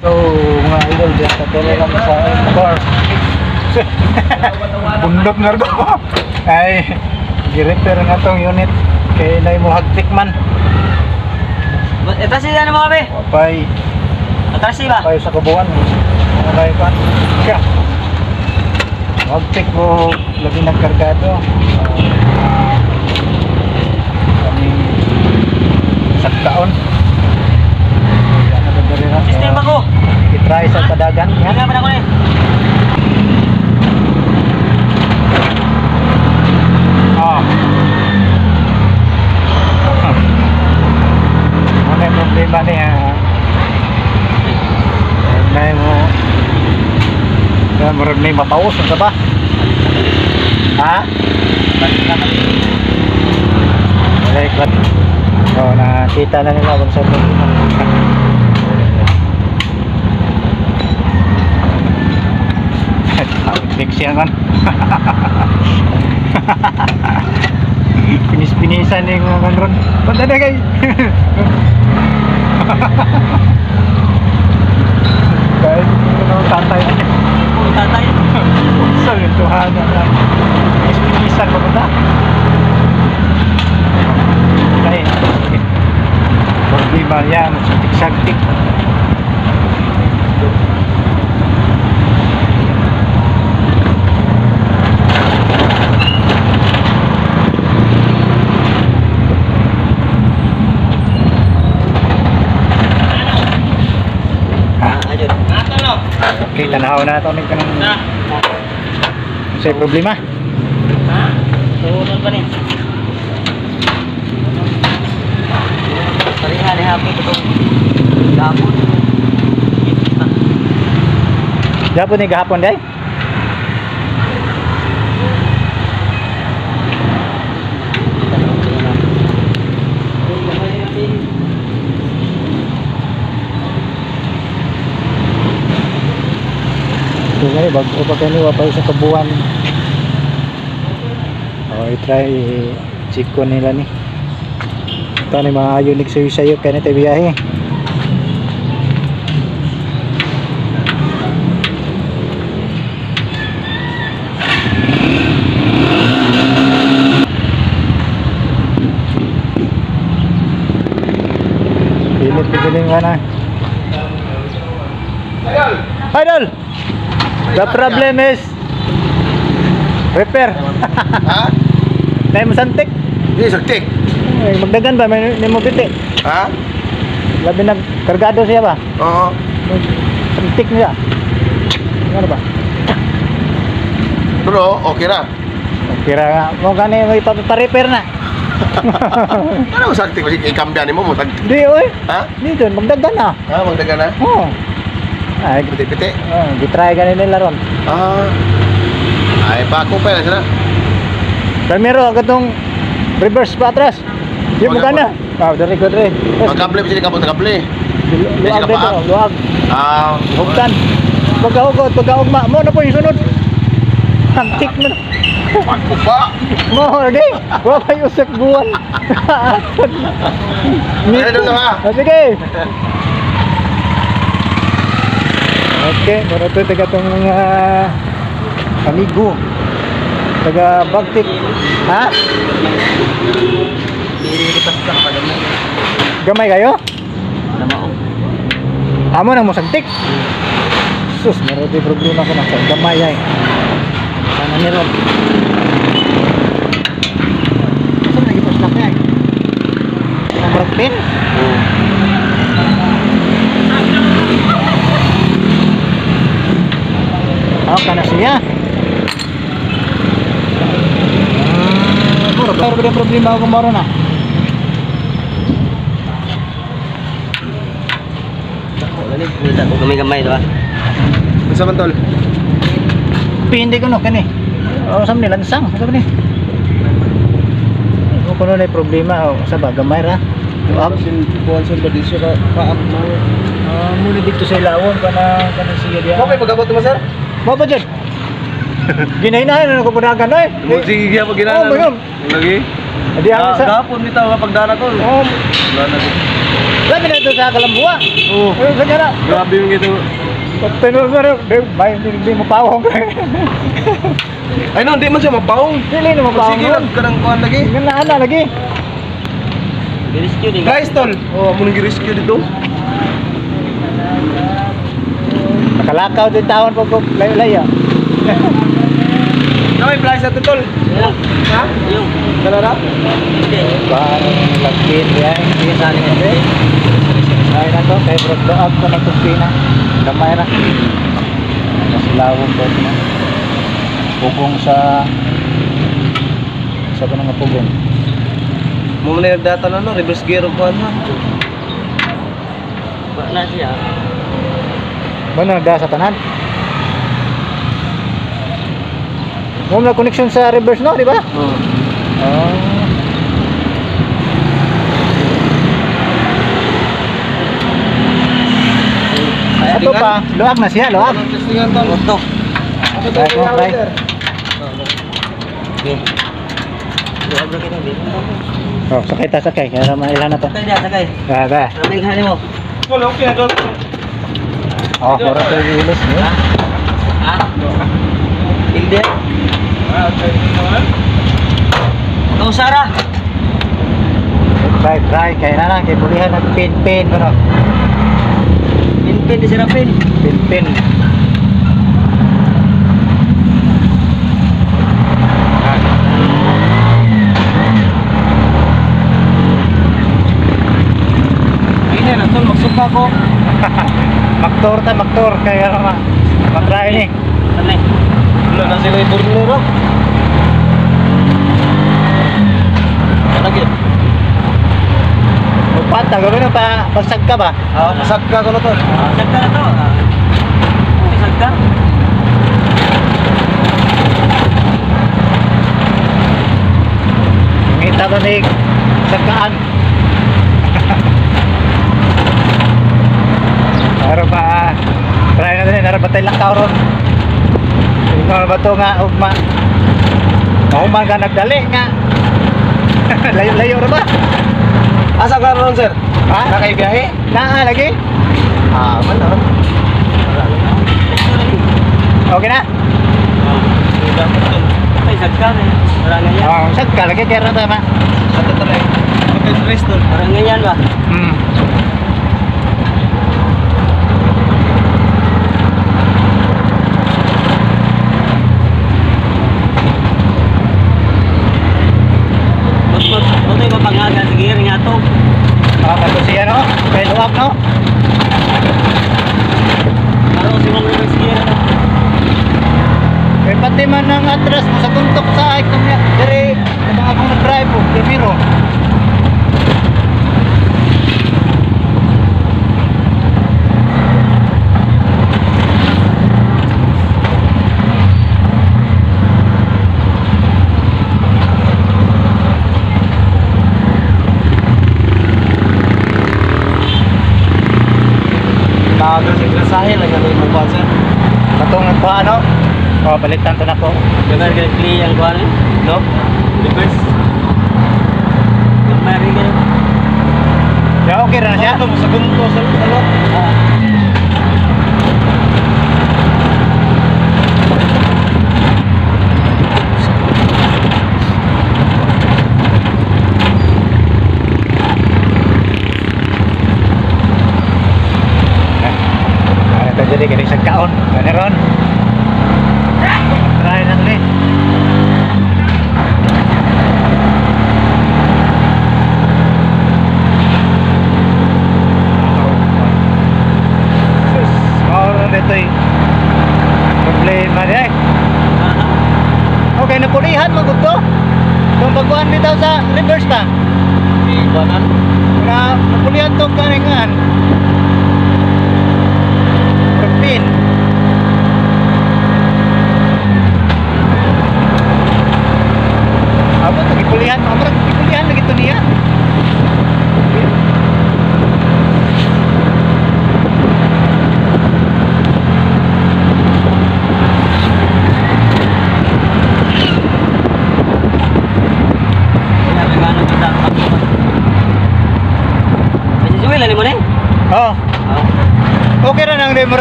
So, mga idol, dyan sa tele lang sa car. Bundok na ko. Ay, gi-repair nga tong unit. Kay nay mo hagtik man. Ito siya na mga be. Wapay, Atras ba? wapay sa kabuan. Mga kay pan. Siya. Hagtik mo, labi nagkargado. Kaming saktaon. Sistema ko. I-try sa padagan. Yan nga pa na ko eh. Ah. Ano yung problema niya? May mo murag may mapaus unsa ba? Ha? Wala iklat. So, nakita na nila kung sa problema. Outfix siya kan. Pinis-pinisan yung mga kan ron. Ba't na kay? Kahit ano tatay. Tatay. Sa tuhan na. Pinis-pinisan pa ba? Ay. Problema yan, sagtik-sagtik. Ayun. Okay, tanaw na ito ng kanang sa problema. Ha? Tuon pa ni. Pareha ni hapon itong gapon. Dapat ni gahapon day. Ito nga bago pa kani wa pa sa kabuan. Oh, i-try check ko nila ni. Ito ni mga unique sayo sayo kaya tayo biyahe. Pilit piling ka na. Idol! The problem is repair. Ha? Nay mo santik. Hindi, saktik. Ay, magdagan ba may nimo biti? Ha? Labi nag kargado siya ba? Oo. Santik niya. Ano ba? Pero okay ra. Okay ra nga. Mo gani may pa-repair na. Ano saktik? Kasi ikambya ni mo, mo saktik. Di oy. Ha? Di doon magdagan na. Ha, magdagan na? Oo. Ay, Piti-piti. oh, gitry gani nila ron. Ah. Ay, pako pa yan sila. Primero katong reverse pa atras. Di mo gana. Ah, diri ko diri. Magkable pa sila kabot kable. Luag dito, luag. Ah, Hugtan. Pagkahugot, pagkaugma, mo na po yung sunod. Antik mo na. Pako pa. Mo, di. Wa pa yung usak buwan. Ano doon ha? Ah, sige. Okay, muna ito taga itong mga amigo. Taga Bagtik. Ha? Gamay kayo? Amo nang mosagtik. Sus, meron ito problema ko na. Gamay ay. Sana meron. Saan nagipos na kaya? Number 10? Oh, kana siya. Ah, puro pero ba problema ako moro na. Wala ni, wala ko gamay-gamay diba? Unsa man tol? Pindi ko no kani. Oh, sa ni lansang, sa ni. Mo kuno na problema oh, sa ba gamay ra. Luag. Buwan sa badisyo ka paak mo. Ah, muna dito sa ilawon kana kana siya diya. Mo may pagabot mo sir? Mo ba dyan? Ginahinahin na ko punagan oy. Mo sige gyud pag ginana. Oh, mayon. Lagi. Di ang sa Gapon bitaw nga pagdana tol. Oh, Wala na. labi na ito sa Kalambuwa. Oh. Ayun sa kanya. Grabe yung gito. Pero pero di may di mo pawong. Ay no, di man siya mapawong. Dili na mapawong. Sige lang kanang kuan lagi. Ganahan na lagi. Rescue din. Guys tol, oh mo nang rescue dito. Nakalakaw din taon pag layo-layo. Na may fly sa to tol. Yung. Ha? Yung. Dala ra? Hindi. Parang lagpin yan. Sige sa akin. Ay na to, kay bro, doab ko na tugpina. Gamay ra. Masilawong ko na. Pugong sa ba nga pugong? Mo man nagdata na no, reverse gear og kuan ha. Ba na siya. Mo na nagda sa tanan. Mo na connection sa reverse no, di ba? Oo. Oh. Ato pa, luag na siya, luag. Testingan tol. Auto. Try mo, try. Okay. Luwag ra kita dito. Oh, sakay ta, sakay. Kaya mailan na to. Sakay dia, sakay. Ba, ba. Raming hani mo. Tol, okay na tol. Oh, mura to yung ilos, no? Ha? Ha? Hindi. Ah, okay. Ikaw, Sara. Try, try. Kaya na lang, kay bulihan nag pin pin ano? Pinpin di Serapin. Pin pin. Ini na tol, magsuka ko. Maktor ta, maktor. Kaya na matry ni. Ano eh? Wala na sila iburnero. Lagi. Upata, gawin na pa, pasag ka ba? Ah, pasagka ko na tol. Sagka na to. Ah. Okay, sagka. Ngita ba ni sagkaan? Pero pa, try na din, nara batay lang ron. Ikaw na ba to nga, ugma? Mahuman ka nagdali nga. Layo-layo ra ba? Asa ka ron, sir? Ha? Nakaibiyahe? Naa lagi? Ah, man na. Okay na? Okay, sagka na eh. Parang ganyan. Oh, sagka lagi kaya ra tama. Ato tol eh. Okay, stress tol. Parang ganyan ba? Hmm. Butot, butoy ba pangaga sa gear nga to? Ah, kato siya no? Kay luwak no? Karo si mong reverse gear. Kay pati man ang atras mo sa tuntok sa ay kumya. Dire, mga akong nag-drive oh, primero. Bago sa grasahe lang ato imong kuan, sir. Katong nagkuha no? Oh, balitan to nako. Ganun ka clear ang kuan eh. No? Reverse. Gamay rin ganun. Ya okay ra na siya. Ato mo sa gunto sa ano? Ah. Ano ta diri kay sa kaon. Ano ron? Try na ni. Sus, mao na ito eh. Problema niya eh. Ah. Okay, napulihan mo gud to. Kung baguhan bitaw sa reverse ba? Ikuanan. Na napulihan to kaningan. Pin. Amo to gipulihan, amo ra gipulihan lagi to niya.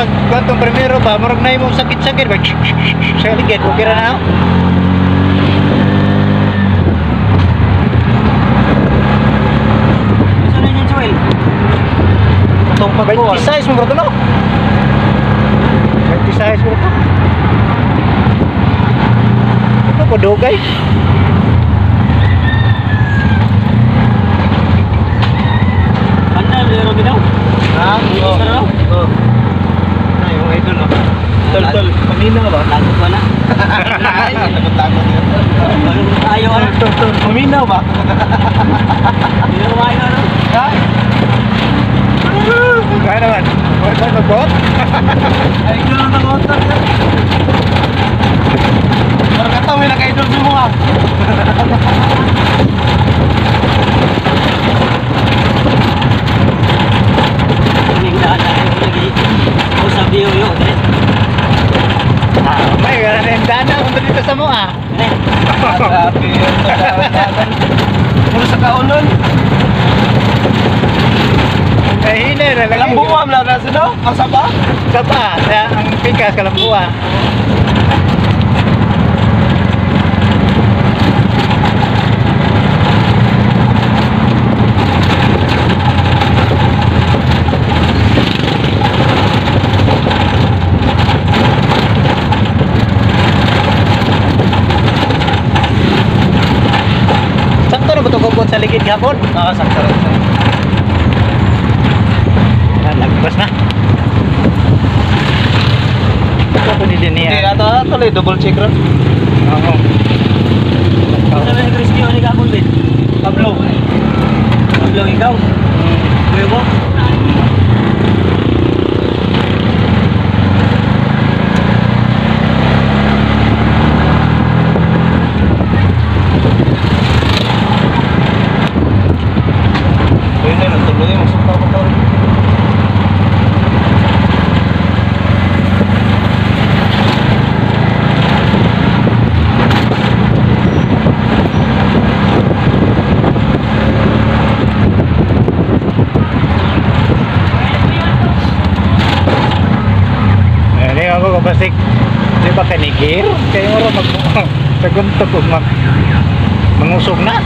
murag kwantong primero ba, murag na mo sakit-sakit ba. Sa ligid, okay ra na ako. Gusto na yung Joel. Itong pagkuhan. 26 mo bro to no? 26 mo to. Ito ko dugay. Banda, meron bitaw. Ha? Oo. Oo. Ay, yung idol oh. Tol, tol, paminaw ba? Lagot ko na. Takot-takot yun. Ayaw ano. Tol, tol, paminaw ba? Hindi na kumain ano. Ha? Kaya naman. Wala tayo magbuhat. Ay, idol na takot. Parang kataw, may naka-idol sa mo ah. Hindi na alam ko lagi. O sabi yo yo. Dre. Ah, may wala na yung dana kung dito sa mo ah. Dre. Grabe yun. Puro sa kaunon. Eh, hina na lang. Kalambuam lang na sino? Ang saba? Sa pa, sa ang pikas kalambua. Sakto na ba ito sa ligid gapon? Oo, sakto rin. Ah, lagpas na. Ito ko din Hindi, niya. ato tuloy, double check ron. Oo. Sabi ni Crispy ni kapon din. Pablo. Pablo ikaw. Kuya mo. Ayun na, natuloy. Magsuka ko to. Ini ako kung basik di ba kanigir? Kaya oro mag sa guntok ug mag mangusog na.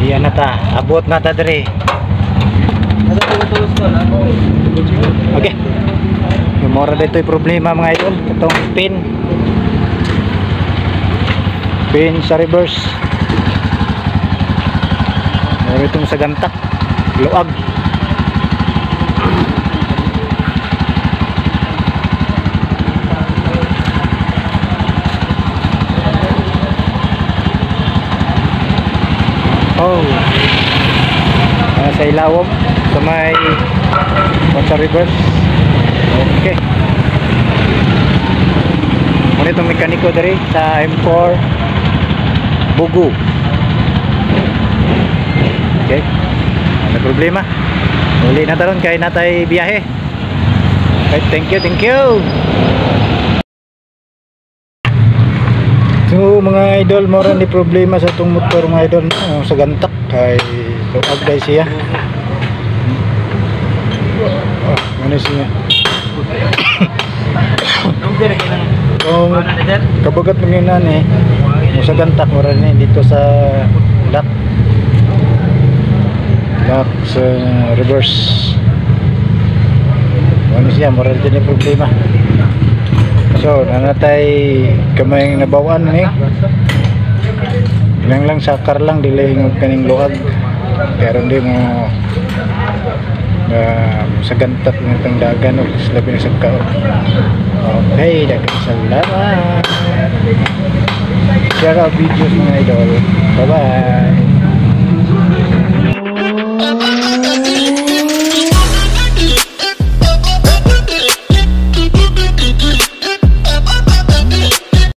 Iyan na ta, abot na ta diri. Nasa tulos to, na? Double check. Okay. Yung mora dito yung problema mga idol. Itong pin. Pin sa reverse. Meron itong sa gantak. Luag. Oh. Ah, sa ilawom. Sa may sa reverse. Okay. Muna itong mekaniko diri sa M4 Bugu. Okay. Ano problema? Uli na taron kay natay biyahe. Okay, thank you, thank you. So mga idol, mora ni problema sa itong motor mga idol no? Sa gantak kay luag dahil siya. Oh, ano siya? Kung kabagat mo yun eh, kung sa gantak mura ni dito sa lock. Lock sa reverse. Ano siya, mura din yung problema. So, nanatay kamay nabawan ni. Ilang lang sakar lang dili hingog kaning luag. Pero hindi mo sa gantat ng itong dagan o labi na sa kaon. Okay, dagan salamat. Share our videos mga idol. Bye-bye.